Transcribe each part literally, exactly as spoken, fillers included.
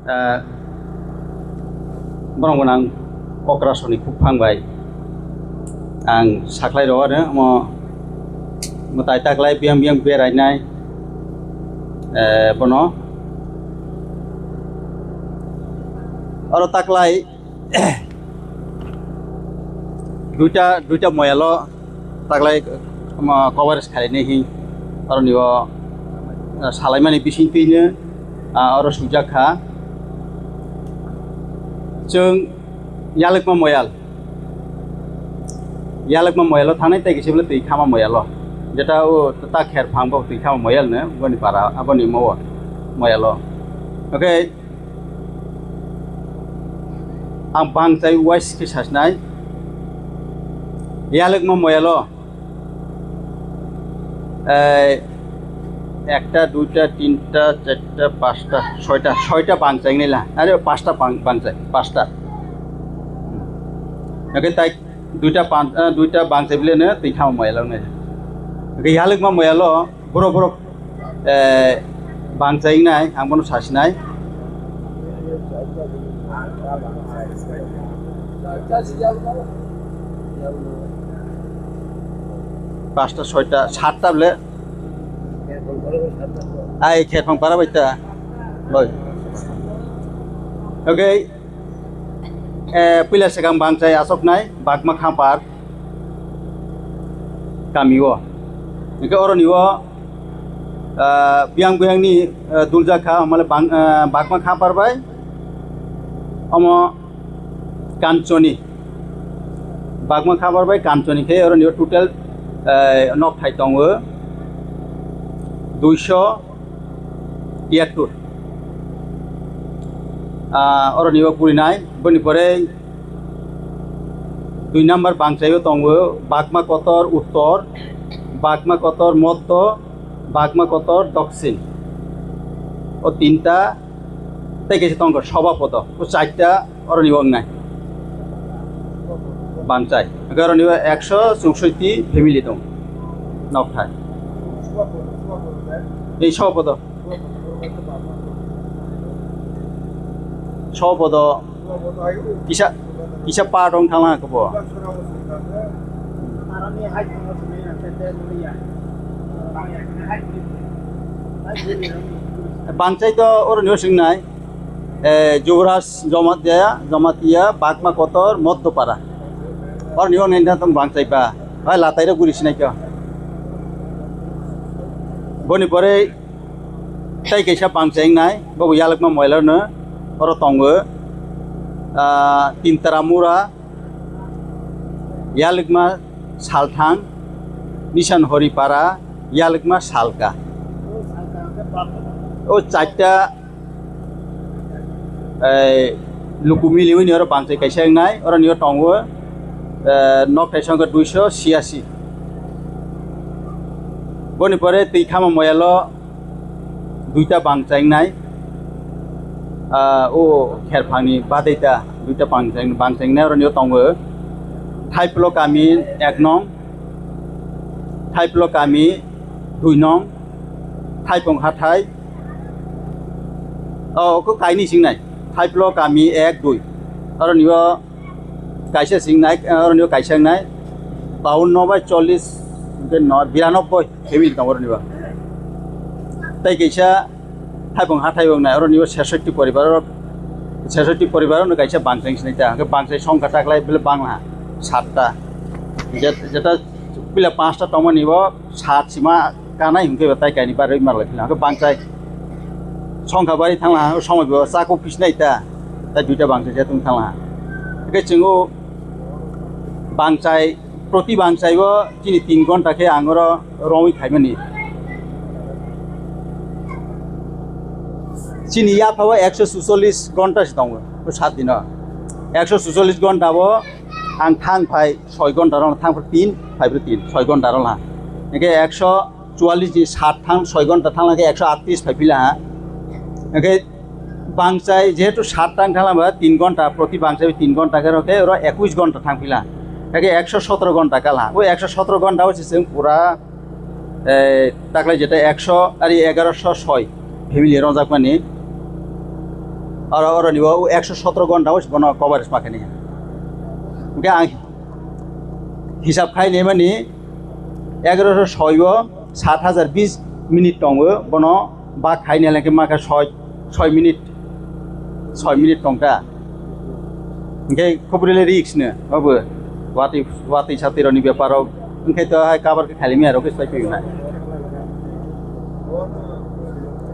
Ah, borok gwnang okrasoni kukphang bai ang saklai rw ano omo mwtai taklai biyang biyang berainai, eh, bono oro taklai duita duita moyalo taklai, um, coverage khainai hi oroni o, uh, salaimani bising twino, uh, oro sujak kha. Chwng yalwkma moyal, yalwkma moyalo thangnai tei kisa bwle twi khama moyalo, jeta o ta kher phang bo twi khama moyal no boni para aboni mo moyalo. Okay. Ang bangchai wise khe sasinai. Yalwkma moyalo, eh, ekta, duita, tinta, charta, pasta, soita, soita bangchai nila. Are pasta bang-, bangchai, pasta. Oke, tai duita pan-, eh, duita bangchai bile no twi khama moyalo ne. Oke, yalwkma moyalo, borok, borok, eh, bangchai wngnai, ang bono sasinai. Pasta, soita, satta bole. Ai, kherphang para bai ta. Bai. Okay. Eh, puila swkang bangchai asoknai Bagma Khampar kami o. Hingke oroni o, ah, biyang biyangni, ah, duljak kha, mane bang-, ah, Bagma Khampar bai omo Kanchoni. Bagma Khampar bai Kanchoni khe oroni o total, eh, nokthai tongo duiso tiyattur. Ah, oroni o purinai, boni pore dui number bangchai o tongo Bagma Kotor Uttor, Bagma Kotor Moddo, Bagma Kotor Doksin. O tinta tei kaisa tongo Sobapodo. O charta oroni o wngnai. Bangchai. Hingke oroni o ekso chowsoti family tong. Nokthai. Ei Sobapodo. Sobapodo. Kisa, kisa part wng thanglang khe bo. Bangchai to oroni o swngnai, eh, Jubraj Jamatia, Jamatia, Bagma Kotor, Moddopara. Oroni o nai na tong bangchai ba. Hai latai rok guri sinai khe. Boni pore tei kaisa bangchai wngnai, bo bo yalwkma moyalo no oro tongo, ah, Tintaramura, yalwkma Salthang, Nisan Horipara, yalwkma Salka. O charta, eh, luku miliwi ni oro bangchai kaisa wngnai, oro ni o tongo, eh, nokthai songkha duiso siyasi. Boni pore twi khama moyalo duita bangchai wngnai, ah, o kherphangni badai ta duita bangchai, bangchai wngnai, oroni o tongo Thaiplo kami ek nong, Thaiplo kami dui nong, Thaipung hathai, o, ko kaini singnai, Thaiplo kami ek dui, oroni o kaisa singnai, eh, oroni o kaisa wngnai, baunno bai chollis, hingke no, biranobboi family tongo oroni o. Tei kaisa Thaipung hathai wngnai, oroni o sesotti poribar, sesotti poribar no kaisa bangchai sinai ta, hingke bangchai songkha taklai bile bangla satta. Je-, jeta pila panchta tongmani o sat sima kanai hingke bo tai kaini barwi marlai phila. Hingke bangchai songkha bari thangla, o somoi bo chakuk pisinai ta, tai duita bangchai se tong thangla. Hingke chwng o bangchai, proti bangchai o chini tin ghonta khe ang oro romwi khaimani. Chini yapha o ekso suchollis ghonta se tongo, o sat dino. Ekso suchollis ghonta o ang thang phai soi ghonta rok thang phai tin, phai phai tin, soi ghonta rok ha. Hingke ekso chuallis ni sat thang soi ghonta thang khe ekso atris phai phila ha. Hingke bangchai jehetu sat thang thang ba tin ghonta, proti bangchai tin ghonta khe rok khe oro ekush ghonta thang phila. Hingke ekso sotro ghonta kal ha. O ekso sotro ghonta o se chwng pura, eh, taklai jeta ekso ari egaroso soi family ronjakmani. Oro, oroni bo ekso sotoro ghonta o bono coverage ma khaini. Hwnkhe ang hisab khai naimani egaroso soi o sat hajar bis minute tongo, bono bak khai nailai khe ma kha soi, soi minute, soi minute tongkha. Hwnkhe khobor le risk no obo watwi, watwi satwi rokni beparo, hwnkhe to hai cover khe khailai maya rok khe sai phaio na.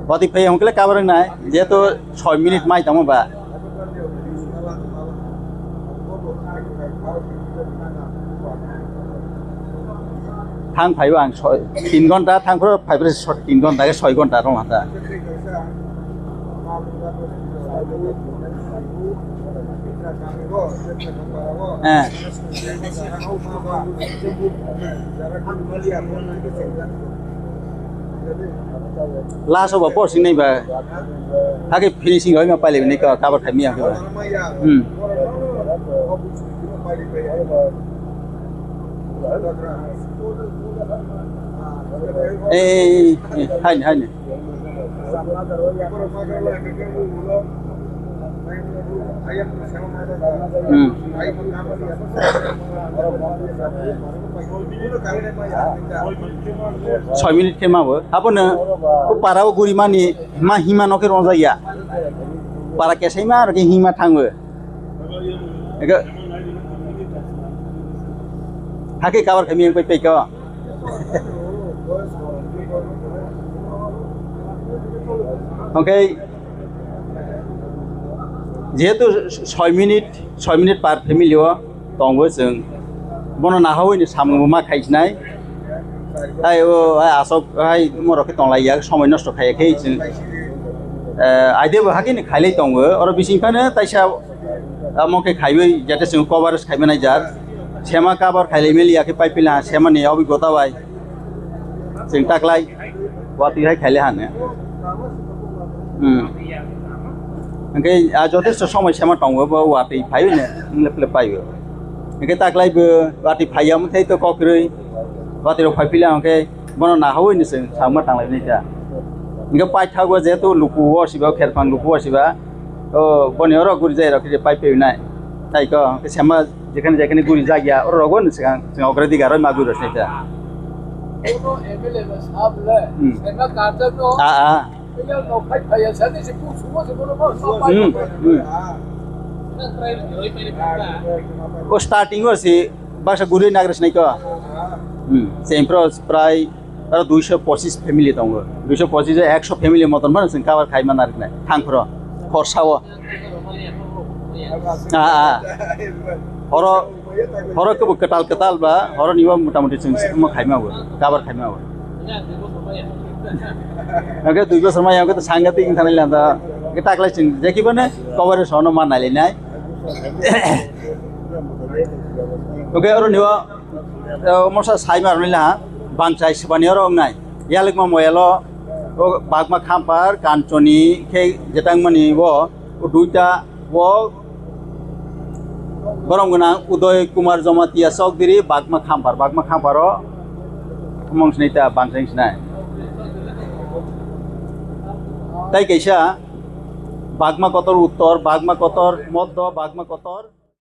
Watwi phai hwnkhe le cover wngnai, jehetu soi minute mai tongma ba. Thang phaio ang soi, tin ghonta, thang phro phai phre soi, tin ghonta khe soi ghonta rwng hata. Eh. Last o ba posting nai ba. Hake finishing oi ma pailai nai ka, cover khai mi ang ba. Hmm. Eh, eh, eh, eh, hai ni, hai ni. Hmm. Soi minute khe ma bo. Abono o para o guri mani ma hima no khe rongjak ya. Para kesai ma aro khe hima thango. Ego. Hake cover kami yang pai pai ko. Okay. Jehetu soi minute, soi minute per family o tongo chwng. Bono nahawi ni samung ma khaisnai. Hai o, hai asok, hai morok khe tonglai ya, somoi nosto khaiya khe chwng. Eh, aide bo hakhe ni khailai tongo. Oro bising phano taisa, amo khe khaiwi, jate chwng coverage khaimanai jar. Sema cover khailai meli ya khe pai pila, sema ni obigota bai. Chwng taklai watwi hai khaile hane. Hmm. Hwnkhe, ah, jotesto somoi sema tongo, bo watwi phaiwi ne, wng le phile paio. Hwnkhe taklai bo watwi phaiya, omo thai to kok kwrwi. Watwi rok phai phila hwnkhe, bono nahawi ni chwng samma tanglai nai ta. Hwnkhe paithago jehetu luku o siba, kherphang luku o siba, o boni oro guri jai rok khe pai phaiwi nai. Tai ko, hwnkhe sema Jekhane jekhane guri jak ya, oro rogo ni swkang chwng ogradi garoi ma guri rwsai ta. Kono M L A ba sab le, Hmm. Sena Karjak no, Ah, ah. Ile no khai phaiya, sani se ku sumo se bono bono no pai Hmm, phaiya. Hmm. O starting o si baksa guri nagres nai ko. Hmm. Sempro prai Aro duiso pochis family tongo. Duiso pochis ekso family moton phano chwng cover khai man aroknai. Thangphro. Khorsao. Ah, ah. Horo, horo kebo kwtal kwtal ba, horo nibo mota moti chwng omo khai mago. Cover khai mago. Oke, dui bosor maya oke to sangatik wng thani landa. Oke, taklai chwng jeki bane cover sono man nai nai. Oke, oro nibo Eh, omo sa sai ma rwni la, bangchai swbani oro wngnai. Yalwkma moyalo, o Bagma Khampar, Kanchoni khe jetang mani o, o duita o borom gwnang Udoy Kumar Jamatia Chowdhury, Bagma Khampar, Bagma Khampar o mong sini ta bangchai sinai. Tai kaisa Bagma Kotor Uttor, Bagma Kotor Moddo, Bagma Kotor